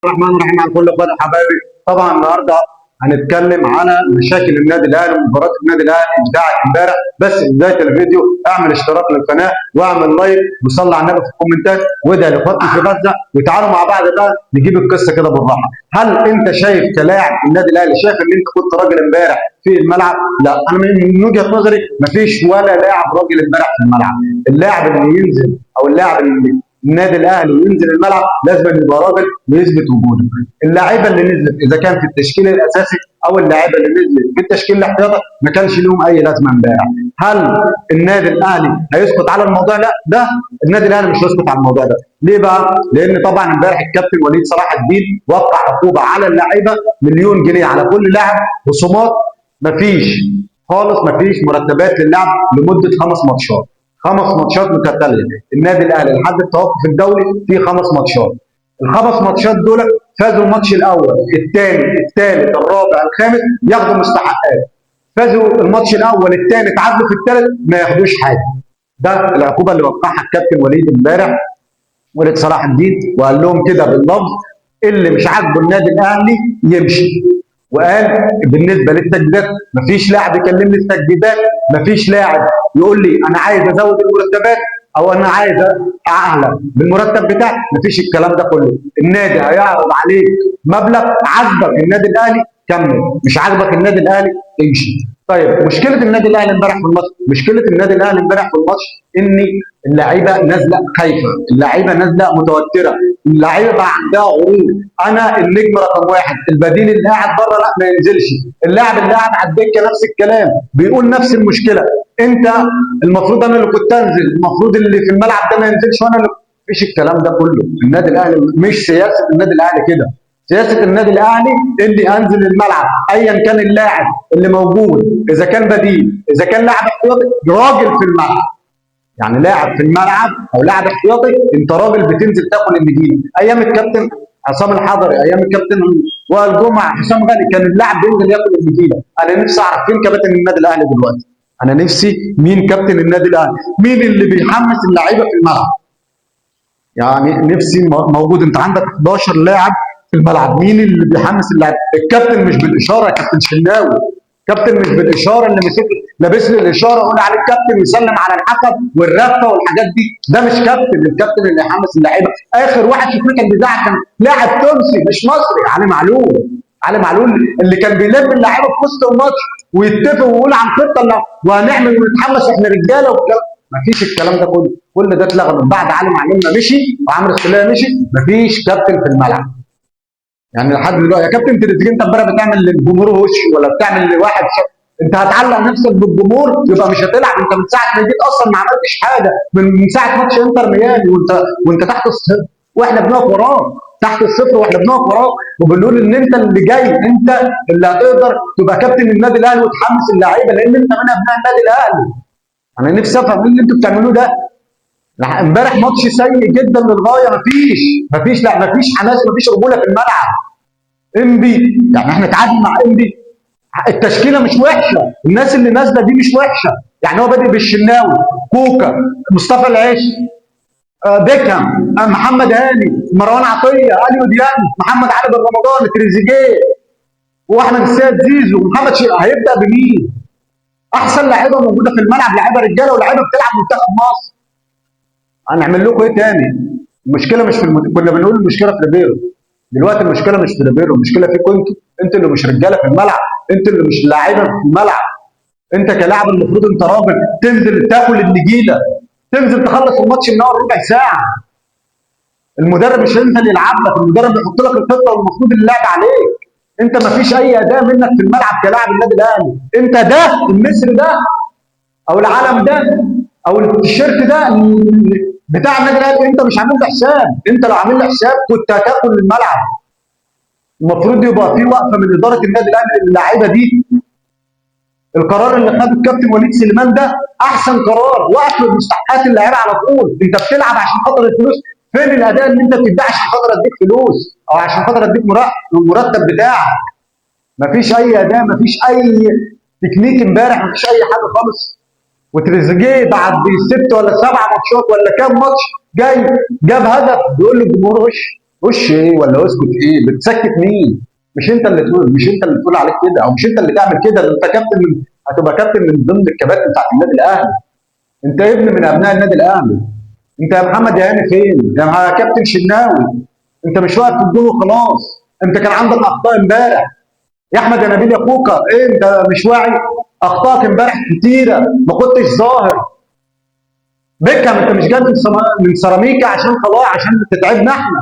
الرحمن الرحيم على كل اخواتي حبايبي. طبعا النهارده هنتكلم على مشاكل النادي الاهلي ومباراة النادي الاهلي بتاعت امبارح. بس في بداية الفيديو اعمل اشتراك للقناة واعمل like وصلي على النبي في الكومنتات وادعي لاخواتنا في غزة، وتعالوا مع بعض بقى نجيب القصة كده بالراحة. هل انت شايف كلاعب النادي الاهلي شايف ان انت كنت راجل امبارح في الملعب؟ لا، انا من وجهه نظري مفيش ولا لاعب راجل امبارح في الملعب. اللاعب اللي ينزل او اللاعب اللي النادي الاهلي ينزل الملعب لازم يبقى راجل ويثبت وجوده. اللعيبة اللي نزلت اذا كان في التشكيل الاساسي او اللعيبة اللي نزلت في التشكيل الاحتياطي ما كانش لهم اي لازمه امبارح. هل النادي الاهلي هيسكت على الموضوع؟ لا، ده النادي الاهلي مش هيسكت على الموضوع ده. ليه بقى؟ لان طبعا امبارح الكابتن وليد صلاح الدين وقع عقوبه على اللعيبة 1,000,000 جنيه على كل لاعب، خصومات مفيش خالص، مفيش مرتبات للاعب لمدة 5 ماتشات. 5 ماتشات متتالية. النادي الاهلي لحد التوقف الدولي في 5 ماتشات. ال5 ماتشات دول فازوا الماتش الاول، الثاني، الثالث، الرابع، الخامس، ياخدوا مستحقات. فازوا الماتش الاول، الثاني، تعادلوا في الثالث، ما ياخدوش حاجة. ده العقوبة اللي وقعها الكابتن وليد امبارح، وليد صلاح الدين، وقال لهم كده باللفظ: اللي مش عاجبه النادي الاهلي يمشي. وقال بالنسبة للتجديدات مفيش لاعب يكلمني في تجديدات، مفيش لاعب يقول لي انا عايز ازود المرتبات او انا عايز اعلى بالمرتب بتاعي، مفيش الكلام ده كله. النادي هيعرض عليك مبلغ، عاجبك النادي الاهلي كمل، مش عاجبك النادي الاهلي امشي. طيب مشكلة النادي الاهلي امبارح في الماتش، مشكلة النادي الاهلي امبارح في الماتش ان اللعيبة نازله خايفة، اللعيبة نازله متوترة، اللعيبة بقى عندها غرور. انا النجم رقم 1، البديل اللي قاعد بره لا ما ينزلش، اللاعب اللي قاعد على الدكة نفس الكلام، بيقول نفس المشكلة. انت المفروض انا اللي كنت انزل، المفروض اللي في الملعب ده ما ينزلش وانا اللي مفيش الكلام ده كله. النادي الاهلي مش سياسة النادي الاهلي كده. سياسة النادي الاهلي اللي انزل الملعب ايا كان اللاعب اللي موجود، اذا كان بديل، اذا كان لاعب احتياطي، راجل في الملعب. يعني لاعب في الملعب او لاعب احتياطي، انت راجل بتنزل تاكل النجيله. ايام الكابتن عصام الحضري، ايام الكابتن وائل جمعه، حسام غالي، كان اللاعب بينزل ياكل النجيله. انا نفسي اعرف فين كابتن النادي الاهلي دلوقتي. انا نفسي مين كابتن النادي الاهلي، مين اللي بيحمس اللعيبة في الملعب. يعني نفسي موجود. انت عندك 11 لاعب في الملعب، مين اللي بيحمس اللاعب؟ الكابتن مش بالاشارة يا كابتن شناوي، كابتن مش بالاشارة اللي مسك لابس لي الاشارة قول عليه الكابتن يسلم على الحكم والرفه والحاجات دي، ده مش كابتن. الكابتن اللي يحمس اللعيبة. اخر واحد شفناه كان بيزعق كان لاعب تونسي مش مصري، علي معلول. علي معلول اللي كان بيلم اللعيبة في وسط الماتش ويتفق ويقول عن خطه وهنعمل ونتحمس احنا رجاله والكلام. مفيش الكلام ده كله، كل ده اتلغى من بعد علي معلول ما مشي وعمرو السوليه مشي، مفيش كابتن في الملعب. يعني لحد دلوقتي يا كابتن تريزيجيه انت امبارح بتعمل للجمهور وش ولا بتعمل لواحد انت هتعلق نفسك بالجمهور يبقى مش هتلعب. انت من ساعة ما جيت اصلا ما عملتش حاجة، من ساعة ماتش انتر ميامي وانت تحت الصفر، واحنا بنقف وراك تحت الصفر، واحنا بنقف وراك وبنقول ان انت اللي جاي، انت اللي هتقدر تبقى كابتن النادي الاهلي وتحمس اللعيبة لان انت من ابناء النادي الاهلي. انا نفسي افهم ايه اللي انتوا بتعملوه ده. امبارح ماتش سيء جدا للغاية، مفيش لا مفيش حماس، مفيش رجوله في الملعب. انبي يعني احنا تعادل مع انبي، التشكيلة مش وحشة، الناس اللي نازله دي مش وحشة. يعني هو بادئ بالشناوي، كوكا، مصطفى العش، بيكهام، محمد هاني، مروان عطية، اليو ديانج، محمد علي بن رمضان، تريزيجيه، واحمد السيد زيزو، محمد شيخ. هيبدا بمين؟ احسن لعيبة موجودة في الملعب، لعيبة رجاله ولاعيبه بتلعب منتخب مصر. هنعمل لكم ايه تاني؟ المشكلة مش في كنا بنقول المشكلة في ريبيرو، دلوقتي المشكلة مش في ريبيرو، المشكلة فيكم انتوا، انتوا اللي مش رجاله في الملعب، انتوا اللي مش لعيبة في الملعب. انت كلاعب المفروض انت راجل تنزل تاكل النجيله، تنزل تخلص الماتش من اول ربع ساعة. المدرب مش هينزل يلعب لك، المدرب بيحط لك الخطة والمفروض اللعب عليك. انت ما فيش اي اداء منك في الملعب كلاعب النادي الاهلي. انت ده النسر ده او العلم ده او التيشيرت ده بتاع النادي الاهلي، انت مش عامل له حساب. انت لو عامل له حساب كنت هتاكل الملعب. المفروض يبقى في وقفه من ادارة النادي الاهلي للعيبة دي. القرار اللي خده الكابتن وليد سليمان ده احسن قرار، وقف مستحقات اللعيبة على طول. انت بتلعب عشان خاطر الفلوس، فين الاداء اللي انت بتديه عشان خاطر اديك فلوس او عشان خاطر اديك المرتب بتاعك؟ مفيش اي اداء، مفيش اي تكنيك امبارح، مفيش اي حاجة خالص. وتريزيجيه بعد 6 ولا 7 ماتشات ولا كام ماتش جاي جاب هدف بيقول للجمهور وش. وش ايه ولا اسكت ايه؟ بتسكت مين؟ مش انت اللي تقول، مش انت اللي تقول عليك كده، او مش انت اللي تعمل كده. ده انت كابتن من، هتبقى كابتن من ضمن الكباتن بتاعت النادي الاهلي. انت ابن من ابناء النادي الاهلي. انت يا محمد يا هاني فين؟ يا كابتن شناوي انت مش واقف في الجول وخلاص، انت كان عندك اخطاء امبارح. يا احمد يا نبيل يا كوكا، ايه انت مش واعي؟ اخطائك امبارح كتيرة، ما كنتش ظاهر. بيكهام انت مش جاي من سيراميكا عشان خلاص عشان تتعبنا احنا.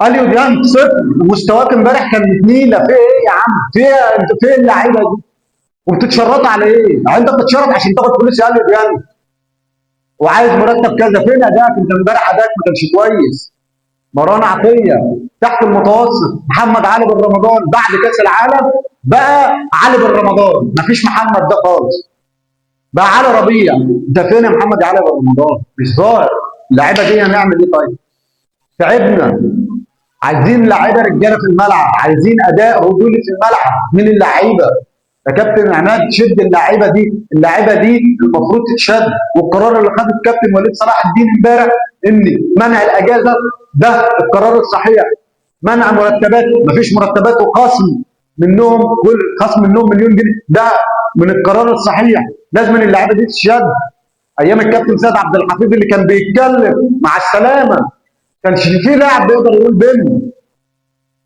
اليو ديانج صفر، ومستواك امبارح كان نيله. في ايه يا عم؟ في ايه؟ انت فين اللعيبة دي؟ وبتتشرط على ايه؟ يعني انت بتتشرط عشان تاخد فلوس يا اليو ديانج وعايز مرتب كذا، فين ادائك؟ انت امبارح ادائك ما كانش كويس. مروان عطية تحت المتوسط. محمد علي بن رمضان بعد كاس العالم بقى علي بن رمضان، مفيش محمد ده خالص، بقى علي ربيع. انت فين يا محمد علي بن رمضان؟ مش ظاهر. اللعيبة دي هنعمل ايه طيب؟ تعبنا، عايزين لعيبة رجاله في الملعب، عايزين اداء رجولي في الملعب من اللعيبة. يا كابتن عماد شد اللعيبة دي، اللعيبة دي المفروض تتشد. والقرار اللي خده الكابتن وليد صلاح الدين امبارح ان منع الاجازة ده القرار الصحيح. منع مرتبات، مفيش مرتبات وخصم منهم، كل خصم منهم مليون جنيه، ده من القرار الصحيح. لازم اللعيبة دي تتشد. ايام الكابتن سيد عبد الحفيظ اللي كان بيتكلم مع السلامة، كانش في لاعب بيقدر يقول بينه.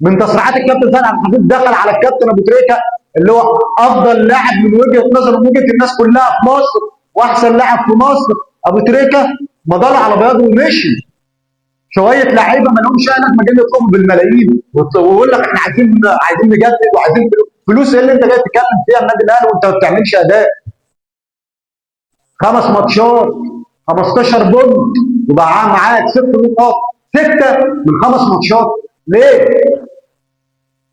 من تصريحات الكابتن سيد عبد الحفيظ دخل على الكابتن ابو تريكه اللي هو افضل لاعب من وجهه نظر وجهه الناس كلها في مصر واحسن لاعب في مصر، ابو تريكه مضى على بياض ومشي. شوية لعيبة ما لهمش اي لازمه جايين يطلبوا بالملايين ويقول لك احنا عايزين نجدد وعايزين فلوس. ايه اللي انت جاي تتكلم فيها النادي الاهلي وانت ما بتعملش اداء؟ 5 ماتشات 15 بونت وبقى معاك 6 نقاط، 6 من 5 ماتشات. ليه؟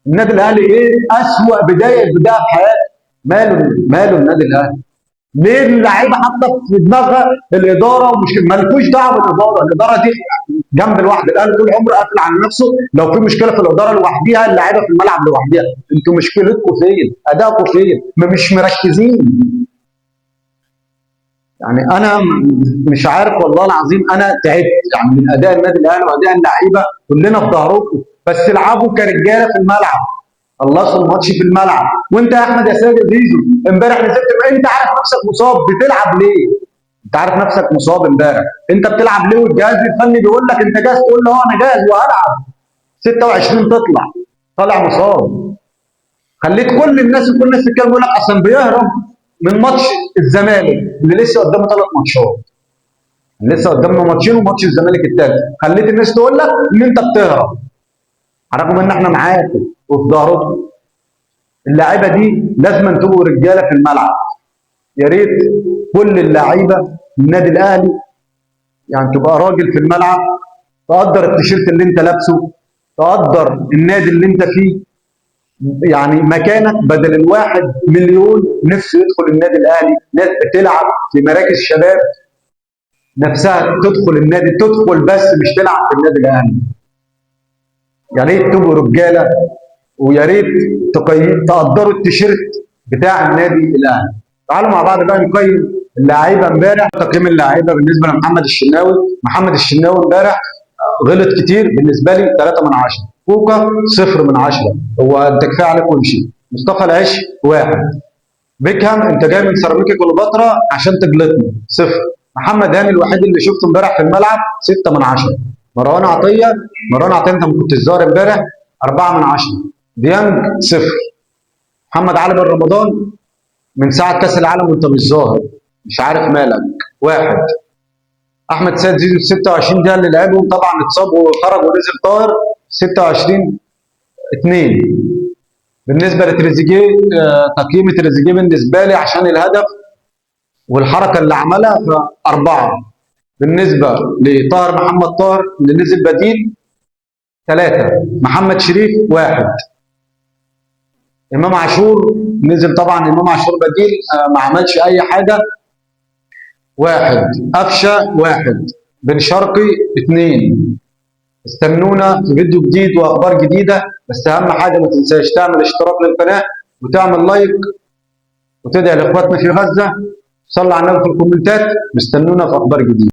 النادي الاهلي ايه اسوأ بداية في حياته؟ ماله النادي الاهلي؟ ليه اللعيبة حاطه في دماغها الادارة ومش مالكوش دعوه بالادارة؟ الادارة دي جنب الواحد، الاهلي طول عمره قافل على نفسه، لو في مشكلة في الادارة لوحديها، اللعيبة في الملعب لوحديها. انتوا مشكلتكم فين؟ ادائكم فين؟ ما مش مركزين. يعني انا مش عارف والله العظيم، انا تعبت يعني من اداء النادي الاهلي واداء اللعيبة. كلنا في ظهركم، بس العبوا كرجاله في الملعب، خلصوا الماتش في الملعب. وانت يا احمد يا سيد زيزو امبارح نزلت، انت عارف نفسك مصاب، بتلعب ليه؟ انت عارف نفسك مصاب امبارح، انت بتلعب ليه؟ والجهاز الفني بيقول لك انت جاهز، تقول له انا جاهز وهلعب. 26 تطلع طالع مصاب. خليت كل الناس وكل الناس تتكلم يقول لك اصلا بيهرب من ماتش الزمالك اللي لسه قدامه 3 ماتشات، لسه قدامنا ماتشين وماتش الزمالك الثالث. خليت الناس تقول لك ان انت بتهرب، على الرغم ان احنا معاكم وفي ظهركم. اللعيبة دي لازم تبقوا رجاله في الملعب. يا ريت كل اللعيبة النادي الاهلي يعني تبقى راجل في الملعب، تقدر التيشيرت اللي انت لابسه، تقدر النادي اللي انت فيه، يعني مكانك. بدل الواحد مليون نفسه يدخل النادي الاهلي، ناس بتلعب في مراكز شباب نفسها تدخل النادي، تدخل بس مش تلعب في النادي الاهلي. يا ريت تبقوا رجاله، ويا ريت تقدروا التيشيرت بتاع النادي الاهلي. تعالوا مع بعض بقى نقيم اللعيبة امبارح. تقييم اللعيبة بالنسبة لمحمد الشناوي، محمد الشناوي امبارح غلط كتير، بالنسبة لي 3 من 10. كوكا 0 من 10، هو انت كفاية عليك وامشي. مصطفى العش 1. بيكهام انت جاي من سيراميكا كليوباترا عشان تجلطني 0. محمد هاني الوحيد اللي شفته امبارح في الملعب 6 من 10. مروان عطية انت ما كنتش ظاهر امبارح 4 من 10. ديانج 0. محمد علي بن رمضان من ساعة كاس العالم وانت مش ظاهر، مش عارف مالك 1. احمد سيد زيزو 26 دقيقة اللي لعبهم طبعا اتصاب وخرج ونزل طاهر 26 2. بالنسبة لتريزيجيه، تقييم تريزيجيه بالنسبة لي عشان الهدف والحركة اللي عملها ف4. بالنسبة لطاهر محمد طاهر اللي نزل بديل 3. محمد شريف 1. امام عاشور نزل طبعا، امام عاشور بديل ما عملش اي حاجة 1. قفشه 1. بن شرقي 2. استنونا في فيديو جديد واخبار جديدة، بس اهم حاجة ما تنساش تعمل اشتراك للقناة وتعمل لايك وتدعي لاخواتنا في غزة. صلوا على النبي في الكومنتات. مستنونا في اخبار جديدة.